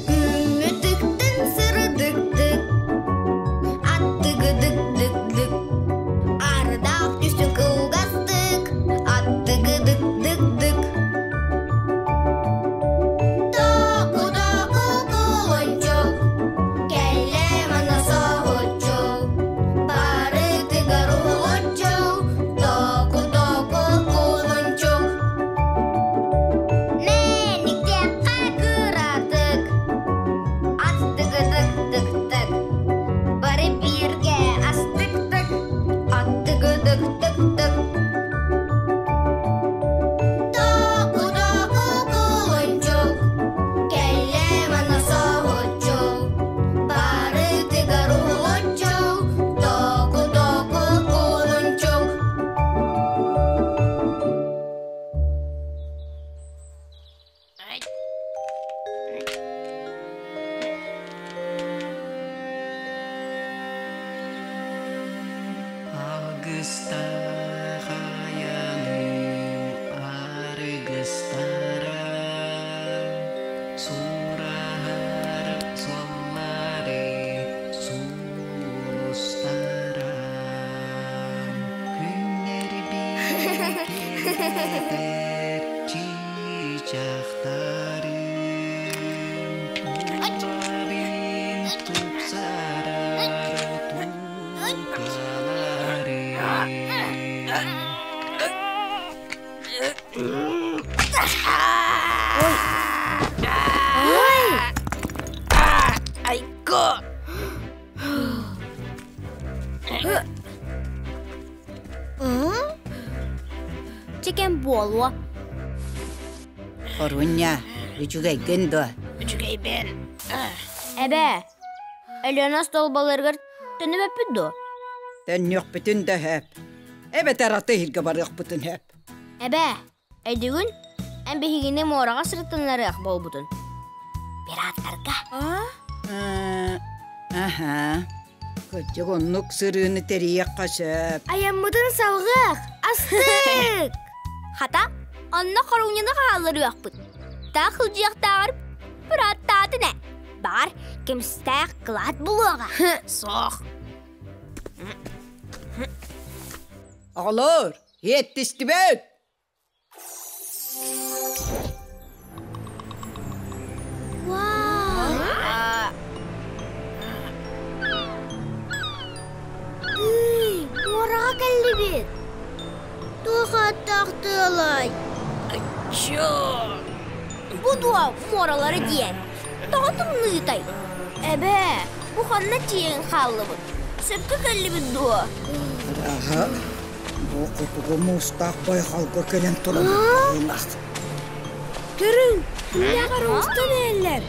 Күммүтүктэн сырдыктык, аттыгыдык-дык-дык, ардаах түсүн кылгастык, аттыгыдык-дык-дык. Току-току кулунчук, кэллэ манна соһуччу, барытыгар уһулуччу, току-току кулунчук. Мэниктэххэ кыратык, аттыгыдык-дык-дык, бары бииргэ астык-тык, аттыгыдык-дык-дык. Току-току кулунчук, кэллэ манна соһуччу, барытыгар уһулуччу, току-току кулунчук. Алгыстаах айаным аргыстара, сураһар суолларым сулустара. Күннэрбит киэргэтэр чыычаахтарым, тулабын тупсарар тулкаларым. Ой! Айко! Чэкэн буолуо. Хорунньа, үчүгэйгин дуо? Үчүгэйбин. Эбээ, Өлүөнэ остуолбаларыгар төннүбэппит дуо? Төннүөхпүтүн да сөп. Эбэтэр аты иһиргэ барыахпытын сөп. Эбээ, өйдүүгүн? Эн биһигини муораҕа сырытыннарыах буолбутун. Пираттарга. Аха. Кырдьык оннук сырыыны тэрийиэххэ сөп. Айаммытын салҕыах, астык! Хата, онно хоруунньаны хаалларыахпыт. Таах сылдьыахтааҕар пираттаатын ээ. Баар, кемстээх кылаат булуоҕа. Суох. Оҕолоор, иэттистибэт! Тыый, муораҕа кэллибит. Туох ааттаах тыалай? Аччоо! Бу дуо муоралары диэн? Тоҕо тымныытай? Эбээ, бу ханна тиийэн хааллыбыт? Сөпкө кэллибит дуо? Аха, Бу хотугу муустаах байҕалга кэлэн турабыт Көрүҥ, кимнээҕэр уустан иһэллэр.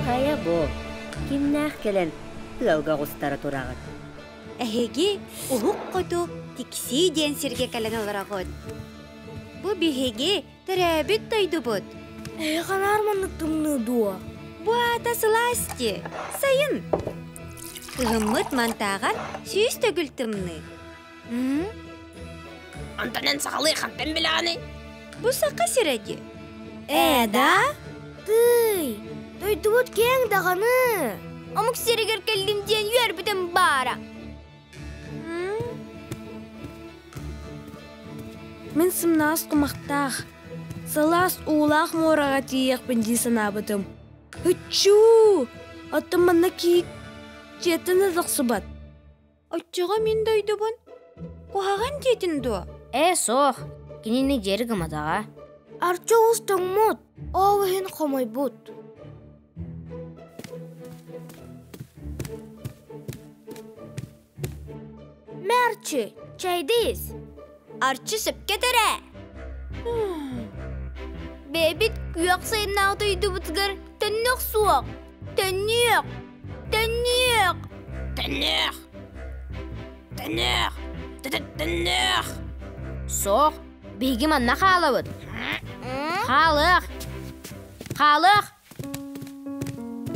Хайа бу, кимнээх кэлэн тыалга оҕустара тураҕыт? Эһиги уһук хоту Тиксии диэн сиргэ кэлэн олороҕут. Бу биһиги Төрөөбүт дойдубут. Эһиэхэ наар маннык тымныы дуо? Бу аата сылаас дии. Сайын. Кыһыммыт мантааҕар 100 төгүл тымныы. Онтон эн сахалыы хантан билэҕиний? Бу саха сирэ дии. Ээ да? Тыый, дойдубут киэҥ даҕаны. Омук сиригэр кэллим диэн үөрбүтүм баара. Мин сымнаҕас кумахтаах, сылаас уулаах муораҕа тиийиэхпин дии санаабытым. Ыччуу! Оттон манна киик дьиэттэн да тахсыбат. Оччоҕо мин дойдубун куһаҕан диэтин дуо? Ээ, суох. Кинини дьиэри гымматаҕа. Арчы уус тоҥмут, ол иһин хомойбут. Мэрчи, чэйдиис. Арчы сөпкө этэрэ. Бэйэбит күөх сайыннаах дойдубутугар төннүөх суох. Төннүөх! Төннүөх! Төннүөх! Төннүөх! Төннүөх! Суох, биһиги манна хаалабыт. Хаалыах! Хаалыах!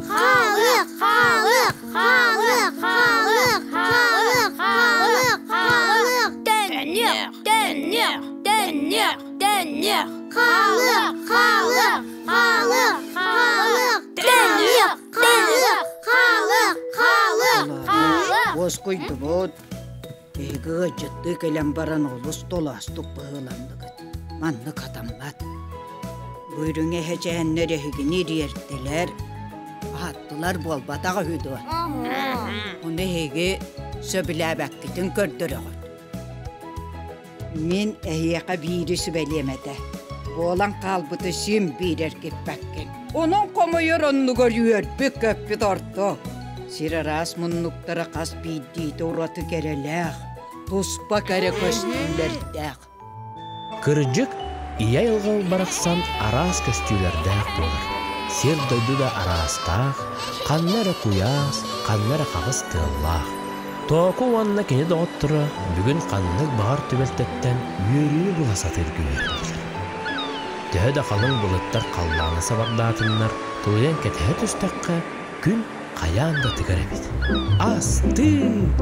Хаалыах! Хаалыах! Хаалыах! Хаалыах! Хаалыах! Хаалыах! Хаалыах! Төннүөх! Уоскуйдубут. Биһиги ыалдьыттыы кэлэн баран олус толоостук быһыыланныгыт. Маннык хатаммат. Бу үрүҥ эһэчээннэр эһигини ириэртилэр, аһаттылар буолбатах үһү дуо? Ону эһиги сөбүлээбэккитин көрдөрөҕүт. Мин эһиэхэ биири сүбэлиэм этэ. Буолан хаалбыты син биир эргиппэккин. Онон хомойор оннугар үөрбүт-көппүт орто. Сир араас муннуктара хас биирдиитэ ураты кэрэлээх, туспа кэрэ көстүүлэрдээх. Кырдьык, ийэ айылҕа барахсан араас көстүүлэрдээх буолар. Сир-дойду да араастаах, ханна эрэ куйаас, ханна эрэ хаҕыс тыаллаах. Тооку уонна кини доҕотторо бүгүн ханнык баҕар түбэлтэттэн үөрүүнү була сатыыр күннэрдилэр. Төһө да халыҥ былыттар халлааны сабардаатыннар, тулуйан кэтэһэ түстэххэ, күн хайаан да тыгар эбит. Астык!